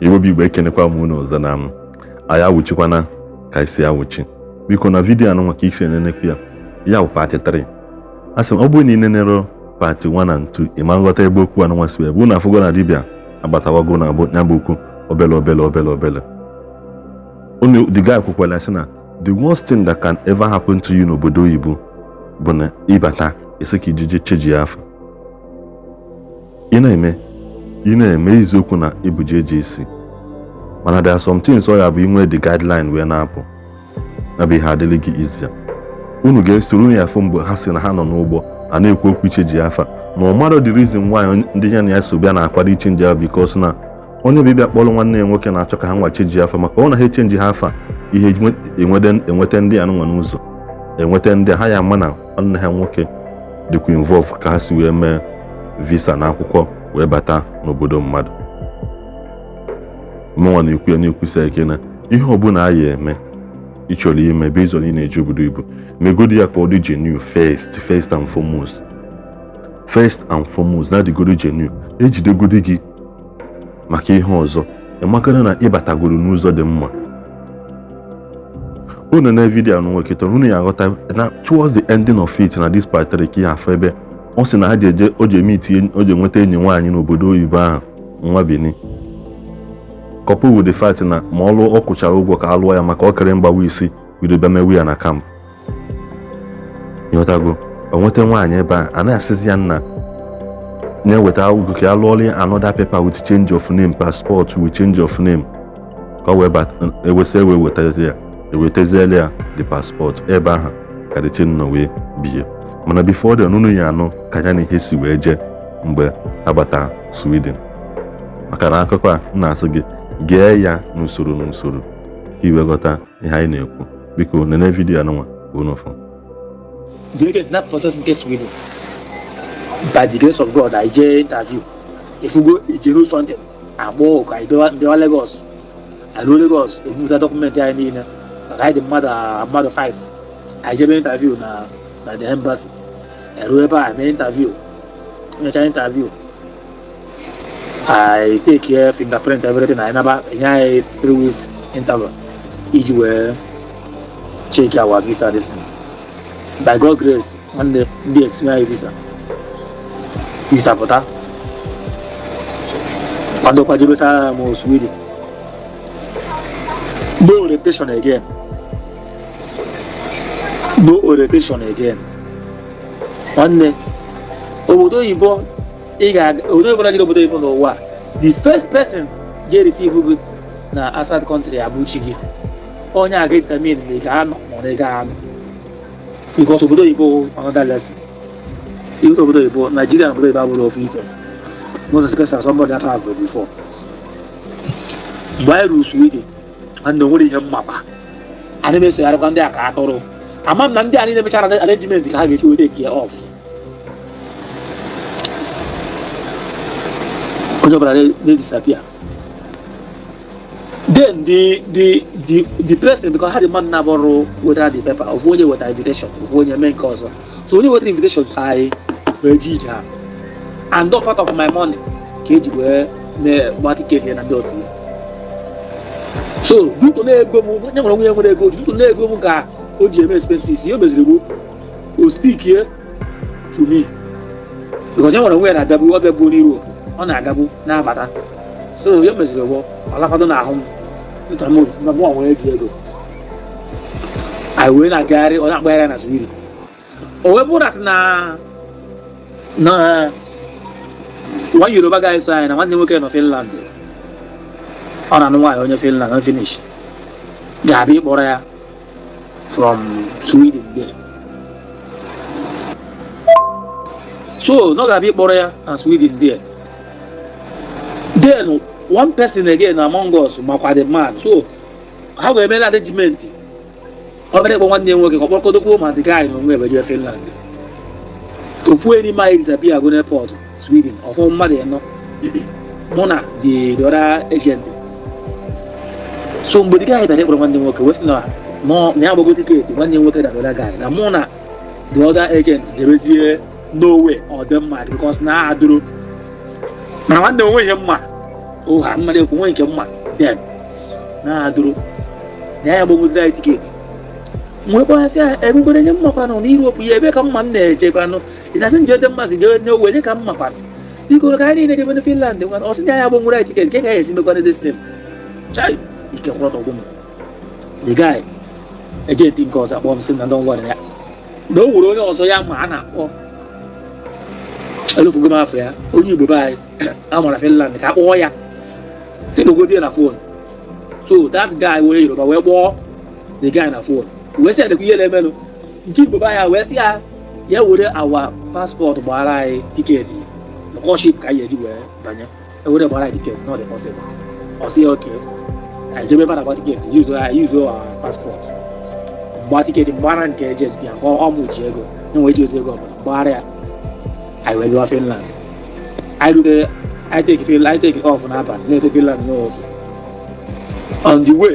Igbo bụ Igbo, ekenekwa m unu ọzọ na m anyị awụchikwana ka anyị si awụchi. Biko, na vidiyo anụnwa ka isi enenekwu ya, ya bụ part 3. A sị m, ọ bụrụ na ị nenero part 1 and 2, ị ma nghọta ebe okwu anụnwa si wee bụ na afụgo na dibịa agbatawago na abụ ya bụ okwu obele obele obele obele. Unu the guy kwukwara sị na the worst thing that can ever happen to you n'obodo oyibo bụ na ịbata isi ka ijiji cheji ya afa. Ị na-eme eziokwu na ịbụ JJC, mana there are some things ọ ya bụ inwe the guideline wee na-apụ na bụ ihe adịrị gị easier. Unu ga-esoro unu ya afụ mgbe ha si na ha nọ n'ụgbọ a na-ekwu okwu ichange afa na ọ mara the reason why ndị ya na ya so bịa na-akwado ichange ya, because na onye bịa kpọrọ nwanne ya nwoke na-achọ ka ha nwa change afa, maka ọ na ha echange ha afa, ihe enweta ndị anụnwa n'ụzọ enweta ndị ha ya ama na nwanne ha nwoke dịkwa involve ka ha si wee mee visa na akwụkwọ wee bata n'obodo mmadụ. Mụnwa na-ekwu ya na-ekwusa ike na ihe ọbụla a ya eme ị chọrọ ime based on ị na-eji obodo ibu megodi ya ka ọ dị genuine first, first and foremost, first and foremost, na adịgoro genuine. Ejidegodi gị maka ihe ọzọ, ịmakara na ịbatagoro n'ụzọ dị mma. Unu na vidiyo anụ nwoke tọrọ unu ya aghọta na towards the ending of it, na this part 3, ka ya afọ ebe ọ sị na ha ji eje o ji eme itinye o ji enweta enyi nwaanyị n'obodo oyibo ahụ, nwa Benin, couple with the fact na ma ọ lụọ, ọ kwụchara ụgwọ ka a lụọ ya, maka ọ kere mgbawa isi bido bịa mewe ya na camp. Ịghọtago? O nweta nwaanyị ebe a, a na-asịzi ya nna na-eweta ụgwọ ka ya lụọla ya another paper with change of name, passport with change of name, ka ọ wee ewesị ewe weta ya, ewetaziela ya the passport ebe ahụ ka the thing nọ wee bie. Mana before then, unu ya anụ ka ya na ihe si wee jee mgbe ha bata Sweden, maka na akụkọ a m na-asị gị gee ya n'usoro n'usoro ka i wee ghọta ihe anyị na-ekwu. Biko, nene vidiyo anụnwa ka unu fụ. The agent na process nke Sweden, by the grace of God, I jee interview, efugo ijeru something agba ụka, anyị bịawa Lagos. Anyị ruo Lagos, ebupụta document anyị niile, maka anyị dị mmadụ 5. Anyị jebe interview na the embassy. Eruo ebe a, mee interview, mechaa interview, I take care fingerprint, everything. Anyị naba, enye anyị 3 weeks interval iji wee check our visa, this thing. By God grace, nwanne, ndị esinye anyị visa, visa pụta, kwadokwa jebesara m Sweden. No orientation again, no orientation again. Nwanne, obodo oyibo, ị ga obodo oyibo na obodo oyibo n'ụwa, the first person ga-receive gị na outside country abụ chi gị, onye a ga-determine ma ị ga-anọ ma ọ na ị ga-anọ, because obodo oyibo, another lesson. Ihe obodo oyibo, Nigeria na obodo oyibo abụrụ ofu ife, most especially somebody that traveled before. Mgbe anyị ruru Sweden, nwanne, onwere ihe mmakpa anyị na-esogharịkwa ndị a ka atụrụ. Ama m na ndị a niile mechara arrangement ka ha ga-echi weta care off onye ọbụla na-edisappear. Then the person, because ha dị mmadụ na-abọrụ wetara the paper, ofu onye wetara invitation, ofu onye mee nke ọzọ. So onye wetara invitation so anyị wee ji ije ha, and all part of my money ka eji wee mee gba ticket ya na ndị otu ya. So due to na ego m, onye nwere onwe nwere ego, due to na ego m ka o ji eme expenses, ihe o meziri bụ o stickie to me, because onye nwere onwe ya na-abịabu, ọ bịabuo n'Europe, ọ na-agabu na-abata. So ihe o meziri bụ ọ lakwado n'ahụ m dịka m na mụ nwere ji ego. Anyị wee na-agagharị, ọ na-agbagharị na Sweden. O wee bụrụ na nwa Yoruba guy so anyị na nwanne nwoke nọ Finland, ọ na-anụ nwaanyị onye Finland, onye Finnish, ga-abịa ịkpọrọ ya from Sweden there. So na ọ ga-abịa ịkpọrọ ya na Sweden there. Then one person again among us makwa the man, so ha wee mere arrangement, ọ bịara ịkpọ nwanne ya nwoke ka ọ kpọkọdokwuo ma the guy na onwe ebe jee Finland. Ofu enyi m anyị disappear go n'airport Sweden, ọfọ mmadụ ịnọ, mụ na the other agent. So mgbe the guy bịara ịkpọrọ nwanne nwoke, wee sị na ya agbago ticket nwanne nwoke na the other guy, na mụ na the other agent jebezie Norway or Denmark, because na adụrụ mana nwanne m onwe ihe mma ụha mmadụ ekwu nwe nke mma. Then na adụrụ na ya gbanweziri anyị ticket. Nwee kpọghasị ya ebugoro nye mmakwanụ na Europe ya ebe ka mma m na-ejekwanụ ịnasị nje dị mmadụ jee n'owe nye ka mma kwanụ, biko, ka anyị niile jebe na Finland kwanụ. Ọ sị na ya gbanwere anyị ticket nke ka ya esi mekwanụ this thing. Chai, ike kwụrụ ọtọgwụ m. The guy agent nke ọzọ akpọ m, sị na ndị ngwara ya na o nwere onye ọzọ ya ma a na-akpọ, elufugo m afọ ya, onye Igbo be anyị a mara Finland, ka a kpọọ ya, si kpọgodi ya na phone. So that guy onye Yoruba wee kpọọ the guy na phone, wee sị ya dekwa ihe na-emenụ. Nke Igbo be anyị wee sị ya ya were our passport gbara anyị ticket, maka ship ka anyị eji wee banye, ewere gbara anyị ticket na ọ dị possible. Ọ sị ya okay, anyị jebe ebe a na-agba ticket, use our passport mgba ticket, mgbara nke agent ya ka ọ mụ ji ego ya nwee ji ozi ego ọbụla mgbara ya. Anyị wee bịa Finland. Anyị rutere, anyị take Finland, anyị take off n'abalị na-efe Finland n'oge. On the way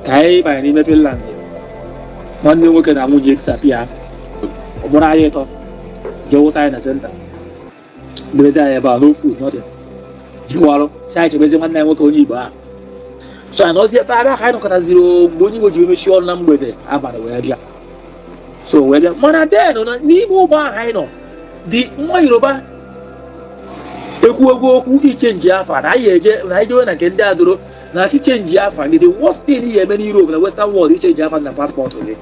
ka anyị banye n'ime Finland, nwanne nwoke na nwunye disappear. Ụgbọrọ anyị ịtọ jee wụsa anyị na center, debezi anyị ebe a, no food, nothing. Jiwarụ si anyị chebezi nwanne anyị nwoke onye Igbo ahụ. So anyị nọzi ebe a ka anyị nọkọtaziri mgbe onye Igbo ji emechi ọrụ na mgbede abalị wee bịa. So wee bịa, mana then n'ime ụgbọ ahụ anyị nọ dị, nwa Yoruba ekwuogo okwu ichange afa, na anyị eje na anyị jewe na nke ndị adoro na asị change afa gị. The worst thing ihe eme n'Europe na Western world, ichange afa na passport gị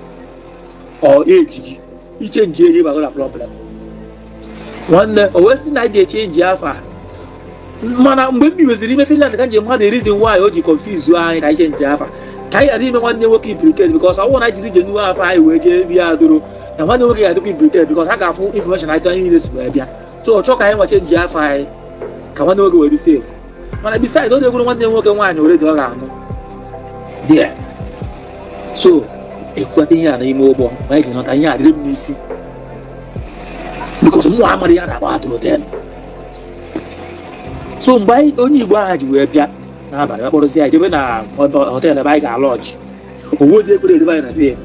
ọ eji gị ichange ego, ịbago na problem. Nwanne, o wee sị na anyị ga-echange afa, mana mgbe m biweziri ime Finland ka njem ha, the reason why o ji confuse anyị ka anyị change afa, ka anyị ghara ime nwanne nwoke implicate, because ọ bụrụ na anyị jiri genuine afa anyị wee jee bịa adoro na nwanne nwoke ga-adịkwa implicate, because ha ga-afụ information anyị anyị niile si wee bịa. So ọ chọọ ka anyị nwa change afa anyị ka nwanne nwoke wee dị safe. Mana beside, ọ na-egwuru nwanne nwoke nwaanyị already ọ ga-anụ there. So ekweta ihe a n'ime ụgbọ ma anyị ji nọta, ihe a dịrị m n'isi because mụ amara ya na-agba atụrụ then. So mgbe anyị onye Igbo ahụ ji wee bịa n'abalị, ọ kpọrọzi anyị jebe na hotel ebe anyị ga-alọji. Owo dị ekwere edebe anyị na be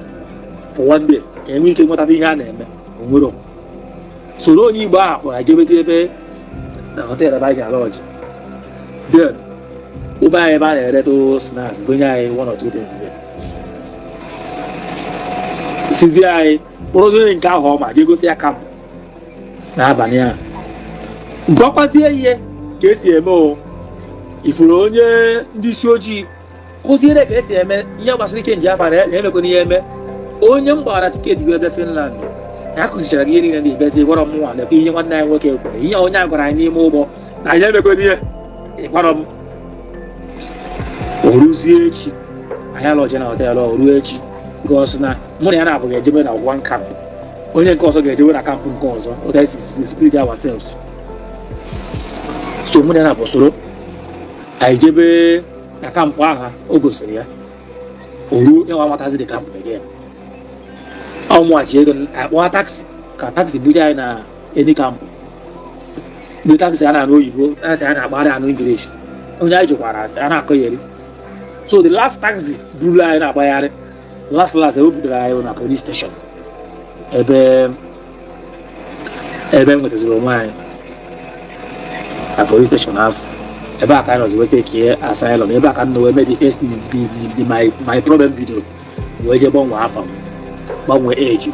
for one day ka enwee ike nwetata ihe a na-eme onwero. Soro onye Igbo ahụ kpọrọ anyị jebezi ebe na hotel ebe anyị ga-alọji. Then ụba anyị ebe a na-eretụ snacks, gonye anyị one or two things there, sizie anyị kpọrọzi onye nke ahụ ọma jee gosi ya camp n'abalị a, gwakwazie ihe ka esi eme. O ifuru onye ndị isi ojii kụziere ka esi eme ihe gbasara ichange afa na emekwana ihe eme. Onye m gbara ticket wee bịa Finland na akụzichara gị ihe niile na-ebezi gwara m nwa lekwa ihe nwanne anyị nwoke kwere, ihe onye a gwara anyị n'ime ụgbọ na anyị emekwana ihe ịgwara m. O ruzie echi, anyị alọje na hotel. O ruo echi, because na mụ na ya na-abụ ga-ejebe na one camp, onye nke ọzọ ga-ejebe na camp nke ọzọ, otu anyị si split ourselves. So mụ na ya na-abụ soro anyị jebe na camp ahụ o gosiri ya. O ruo ịnwa nwatazi the camp again, ọ mụghachi ego akpọọ taxi ka taxi buje anyị na eni camp. Ndị taxi a na-anụ oyibo, taxi a na-agbara anụ English, onye anyị jụkwara asị a na-akọ ya eri. So the last taxi buru anyị na-agbagharị, last last e butere anyị na police station ebe m nwetaziri onwe anyị na police station afọ. Ebe a ka anyị nọzi weta kie asylum, ebe a ka m nọ wee mee the first the my problem bidoro, wee jee gbanwee afọ m, gbanwee age m.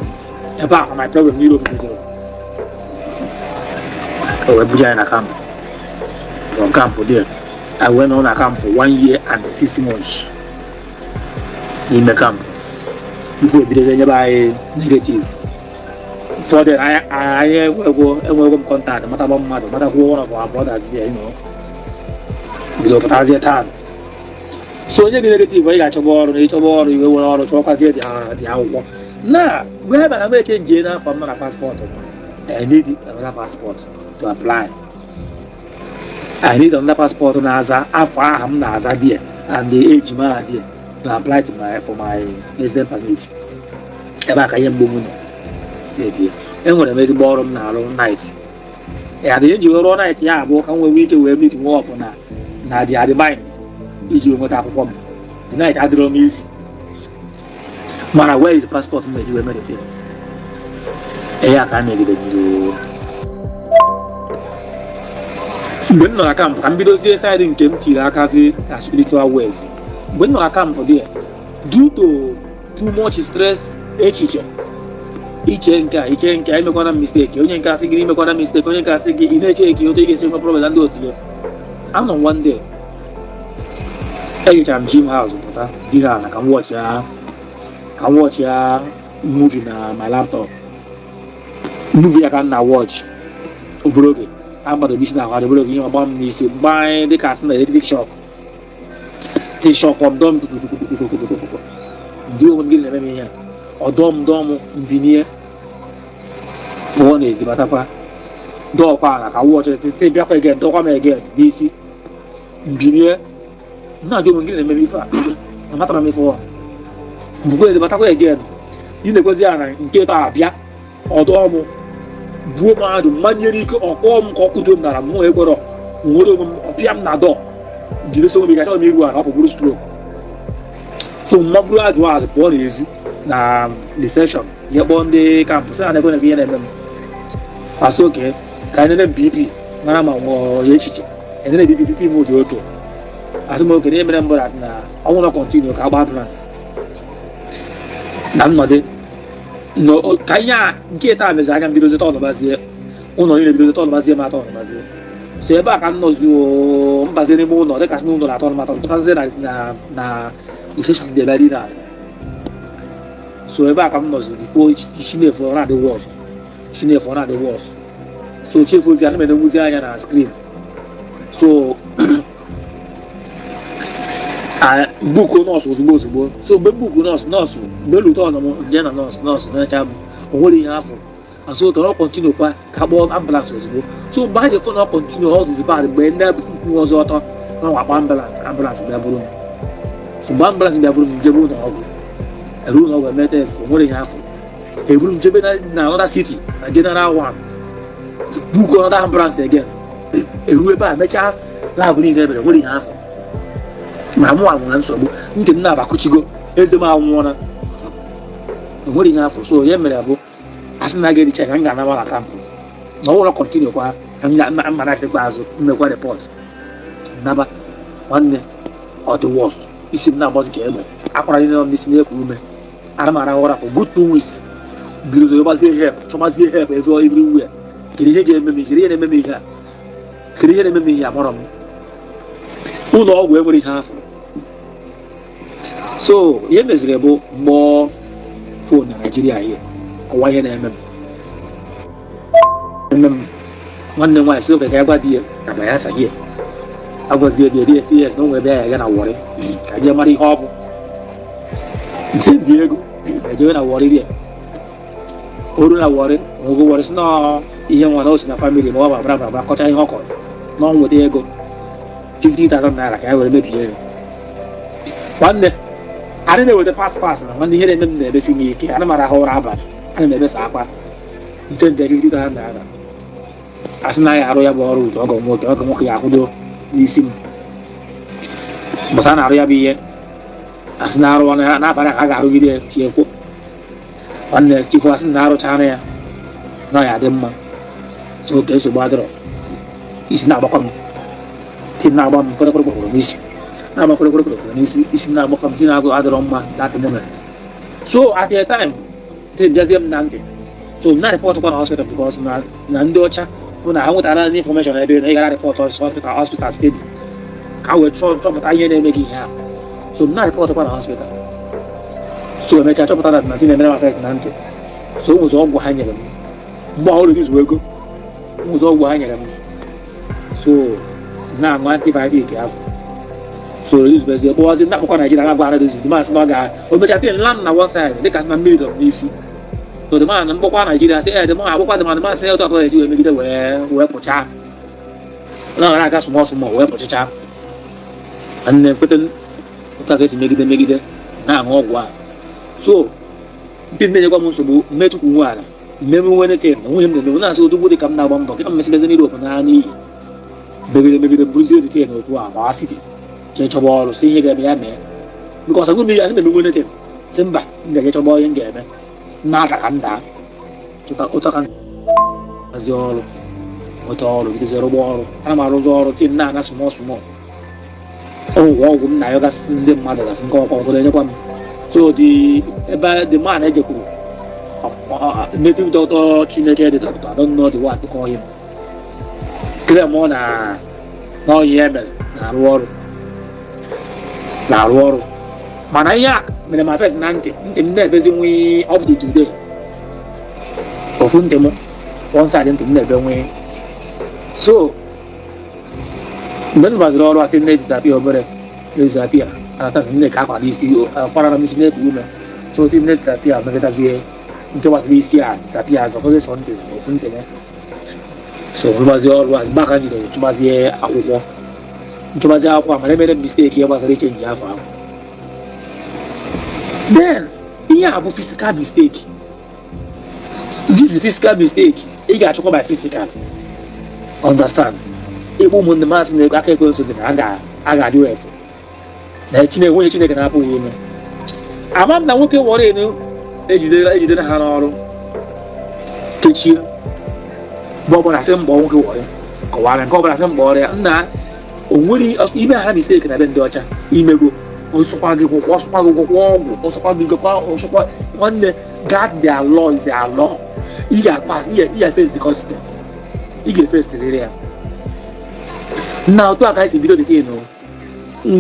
Ebe a ka my problem n'Europe bidoro. O wee buje anyị na camp. From camp there, I went on na camp for one year and 6 months n'ime camp before ebidozie nyebe anyị negative. Ụfọdụ anyị enwego m contact, matakwa mmadụ, matakwuo one of our brothers there, bido pụtazie taa. So onye gị negative, ị ga-achọba ọrụ na ịchọba ọrụ, iwe were ọrụ chọkwazie dị akwụkwọ na mgbe ha bịara m echange n'afọ m nọ na passport m. I need another passport to apply. I need another passport na-aza afọ aha m na-aza there and the age m aha there to apply to my for my resident permit. Ebe a ka ihe mgbu m nọ si etie. Enwere m ezigbo ọrụ m na-arụ night ya dị eji wee rụọ night ya abụọ ka m nwee ike wee meet nwe ọpụ na the adị mind iji wee nweta akwụkwọ m. The night adịrọ m isi, mana where is passport m eji wee mere film ya ka a megideziri o. Mgbe m nọ na camp, ka m bidozie side nke m tiri akazi na spiritual ways. Mgbe m nọ na camp there, due to too much stress, echiche iche nke a, iche nke a, emekwana mistake, onye nke asị gị imekwana mistake, onye nke asị gị, ị na-eche ka otu ị ga-esi nwe problem na ndị otu ya. Anọ m one day, ejechara m gym house, pụta dina ala ka m watch ya movie na my laptop. Movie ya ka m na watch, obere oge agbado m isi na ahụ, obere oge ihe ọgba m n'isi gbanye dịka asị na electric shock dị shock m, dọm jụọ onwe m, gịnị na-eme m ihe a? Ọdọ m dọọ m, mbinie pụọ n'ezi, batakwa, dọọkwa ala ka watch tete, bịakwa again, dọkwa m again n'isi, mbinie na-ajụ onwe m, gịnị na-eme m ife a? Amatara m ife ọ mbukwa ezi, batakwa again, dị na-ekwezi ya na nke taa abịa, ọdọ m buo m ajụ mmanye n'ike, ọkpọọ m ka ọ kụtuo m n'ala. Mụ ekwerọ nwere onwe m, ọpịa m na dọ jidesi onwe m ike, achọghị m iru ala, ọ bụrụ stroke. So mmaburu ajụ azụ pụọ n'ezi na reception, je kpọọ ndị camp, sị na na-ekwe na ihe na-eme m. Asị oke ka anyị nene BP, mara ma nwụọ ya echiche enene BP. BP m dị oke. Asị m oke na ihe mere mbụ na ọnwụ nọ continue ka agba ambulance na nnọdị ka ihe a nke taa mezi anya m bidozi tọnụbazie ụlọ niile, bidozi tọnụbazie m, atọnụbazie. So ebe a ka m nọzi oo, mbazie n'ime ụlọ, dịka sị n'ụlọ na-atọ m atọ, pụtazie na reception dị ebe dị na. So ebe a ka m nọzi fo chinefu, ọ na-adị worst, chinefu ọ na-adị worst. So chefuzi, ana m enewuzi anya na screen. So book nọọsụ ozugbo ozugbo. So mgbe m book nọọsụ, nọọsụ mgbe lute ọnọ m nje na nọọsụ, nọọsụ na-echa m, o nwere ihe afọ asị ụtọ na ọ continue kwa, ka kpọọ ambulance ozugbo. So mgbe ha ji fụ na ọ continue, all this bad, mgbe ndị kwụ ọzọ ọtọ na ọnwa akpọ ambulance, ambulance bịa buru m. So mgbe ambulance bịa buru m jebe ụlọ ọgwụ, eru ụlọ ọgwụ, eme test, o nwere ihe afọ. Eburu m jebe na another city, na general one, book another ambulance again. Eru ebe a, mechaa lab niile ebere, nwere ihe afọ. Ma mụ nwere nsogbu, ntị m na-abakụchigo, eze m anwụọla, o nwere ihe afọ. So ihe mere bụ asị na ga ericha, m ga-anaba na camp na ọ bụrụ continue kwa mma na ikpeazụ mmekwa report naba. Nwanne, ọ dị worst, isi m na-agbazi ka egbe, akwara niile nọ m n'isi na-eku ume, ara m arahụ ụra for good 2 weeks. Bido gbazie help, chọmazie help everywhere. Kedu ihe ga-eme m? Kedu ihe na-eme m ihe a? Kedu ihe na-eme m ihe a? Mọrọ m ụlọ ọgwụ, enwere ihe afọ. So ihe meziri bụ mgbọọ phone na Naijiria, ihe kọwa ihe na-eme m eme m. Nwanne m nwaanyị sị oke ka ya gwa di ya na Bayelsa hie, agwazie di ya, di ya si yes, na o nwere ebe ya ga na Warri ka jee mara ihe ọ bụ nse dị ego ejewe na Warri. Rie oru na Warri ogo Warri, si na ihe nwa na o si na family ma ọ bụ abara abara, kọcha ihe ọ kọrọ na ọ nweta ego 50,000 naira ka ya were mebie ya. Nwanne, anyị na-eweta fast fast na nwanne, ihe na-eme m na-emesi m ike, ana m arahụ ụra abalị, ana m emesa akwa nse nde 50,000 naira. Asị na ya arụ ya bụ ọrụ ụtọ ọgọ nwoke, ọgọ nwoke ya akwụdo n'isi m. Mbọsị a na-arụ ya bụ ihe, asị na arụ n'abalị ka a ga-arụgide ya chiefo. Nwanne, chiefo, asị na arụchara ya na ya adị mma. Si oke nsogbu adịrọ. Isi na-agbakwa m, ti na-agba m kwerekwere n'isi, na-agba kwerekwere n'isi, isi na-agbakwa m, ti na-agụ adịrọ mma that moment. So at a time ti bịazie m na ntị, so m na report kwa na hospital, because na ndị ọcha bụ na ha nwetara information ebe na ị gara report hospital, hospital steady ka wee chọpụta ihe na-eme gị ihe a. So m na report kwa na hospital. So emechaa chọpụta na ti na-emere m affect na ntị. So ụzọ ọgwụ ha nyere m mgbe ọhụrụ izu ego, ụzọ ọgwụ ha nyere m, so na-aṅụ antibiotic afọ. So reduce kpọwazi ndị akpọkwa Naijiria, na-agwa reduce the man sị na ọ ga o mechaa tin lam na one side, dịka sị na mmiri dọ m n'isi. So the man mkpọkwa Naijiria sị the man akpọkwa the man, the man sị otu akọ esi wee megide wee pụchaa na ọ na-aga small small wee pụchichaa. Nne, kwete otu aka esi megide megide na-aṅụ ọgwụ a. So ndị na-enyekwa m nsogbu mmetụkwu nwe ala mmemme nwere ten na nwunye m na-emewu na-asị odogwu dị ka m na-agba mbọ kịta mmesịbezi n'Europe na n'iyi. Megide megide bụrụzie the ten otu a gbaa city, chee chọba ọrụ, si ihe ga-eme ya mee, because agụ m ihe ana m emenwe ten, si mba, m ga-eje chọba ihe m ga-eme na-ada ka m daa ụta ka hazie ọrụ Nweta ọrụ, bidozie rụgba ọrụ. Ana m arụzi ọrụ tin na-ana small small. Ọgwụ ọgwụ m na-ayọgasị ndị mmadụ gasị nke ọkwa ụfọdụ enyekwa m. So the ebe the man ejekwuru native doctor, Chineke, the doctor, I don't know the one to call him, claim ọ na ọyị ya mere na-arụ ọrụ, na-arụ ọrụ. Mana ihe a mere m affect na ntị. Ntị m na-ebezi nwee up to today. Ofu ntị m, one side ntị m na-ebe nwee. So mgbe m gbaziri ọrụ, asị m na-edisappear obere, na-edisappear. Anatazi m na-eke akwa n'isi, kwara m isi, na-eku ume. So otu m na-edisappear megịtazie nke gbasara isi a disappear azụ ọtụtụ sọ ntị, ofu ntị m. So rụgbazie ọrụ a, mgbe aka m jidere chụgbazie akwụkwọ, nchụgbazie akwụkwọ a, mana emere m mistake ihe gbasara ichange afọ. Then ihe a bụ physical mistake. This is physical mistake ị ga-achọkwa by physical, understand? Ịkpọ ụmụnne m, asị na aka ekwensu dị na a ga-ajụ ese na Chineke, nwunye Chineke na-apụghị ime. Ama m na nwoke wọrọ enu ejidere ejidere ha n'ọrụ kechie. Mgbe ọbụla sị mkpọ nwoke wọrọ kọwara nke ọbụla sị mkpọ ọrịa nna o nwere ime ha mistake na be ndị ọcha imego. Ọsọkwa gị kwụkwọ, ọsọkwa gị kwụkwọ ọgwụ, ọsọkwa gị gakwa, ọsọkwa nwanne, that their law is their law. Ị ga-pass, ị ga-face the consequence, ị ga-eface riri ya. Na otu a ka anyị si bido the thing o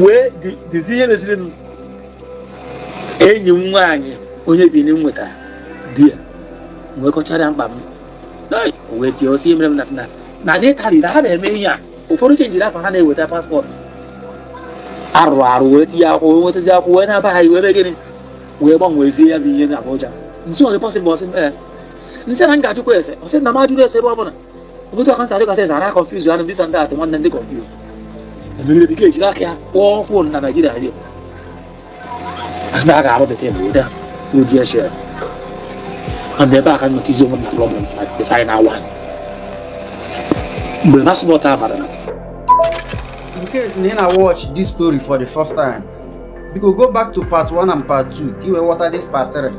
wee dịzi. Ihe meziri m, enyi m nwaanyị onye Benin nwetara di ya, wee kọchara ya mkpa m. O wee tie osi mere m na n'Itali na ha na-eme ihe a. Ụfọdụ changeri afọ, ha na-eweta passport arụrụ arụ wee tinye akwụkwọ, wee nwetazi akwụkwọ, wee na-aba ha, wee mee gịnị, wee gbanwezie ya bụ ihe na Abuja. Nsi ọ dị possible? Ọsị m ee. Nsị na m ga-ajụkwa ese. Ọsị na m ajụrụ ese ebe ọ bụla otu aka nsị ajụkasị ese ana confuse anụ this and that. Nwanne, ndị confuse emegide dike ejiri aka ya kpọọ phone na Naijiria dị, asị na a ga-arụ the thing weta through DHL, and ebe a ka nnọchizi onwe m na problem. The final one, mgbe passport a batara. In case na ị na-watch this story for the first time, biko go back to part 1 and part 2 ka ị wee ghọta this part 3,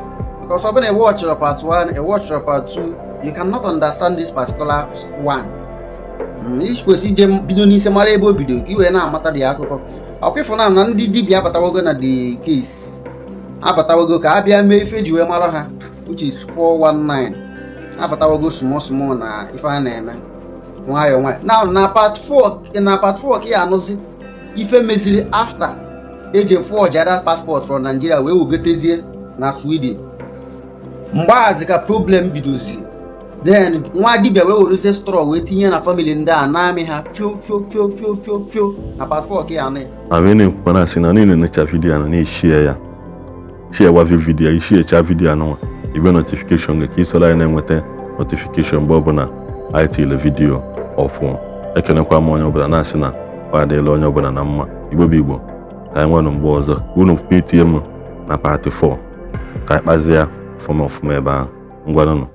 because ọ bụrụ na ị watchọrọ part 1, ị watchọrọ part 2, you cannot understand this particular one. Ị kwesị ije bido n'isi mara ebe o bido ka ị wee na-amata dị akụkọ. Ọkwa ịfụ na ndị dibịa abatawago na the case, abatawago ka a bịa mee ife eji wee mara ha, which is 419. Abatawago small small na ife a na-eme nwayọọ nwayọọ. Now na part 4, na part 4 ka ya anụzi ife meziri after eji forge that passport from Nigeria wee wegotezie na Sweden. Mgbaghazi ka problem bidozi. Then nwa dibịa wee werezie straw wee tinye na family ndị a na-amị ha fio fio fio fio fio fio. Na part 4 ka ya anụ ya. Anyị na-ekwukwa na-asị na niile necha video na na-eshare ya, share gwa video. Isharecha video anụnwa, igwe notification gị ka isoro anyị na-enweta notification mgbe ọbụla anyị tile video ọfụ. Ekenekwa m onye ọbụla, na-asị na ọ adịla onye ọbụla na mma. Igbo bụ Igbo, ka anyị nwere mgbe ọzọ. Unu itinye m na part 4 ka anyị kpazie ọfụma ọfụma ebe ahụ. Ngwanụnụ.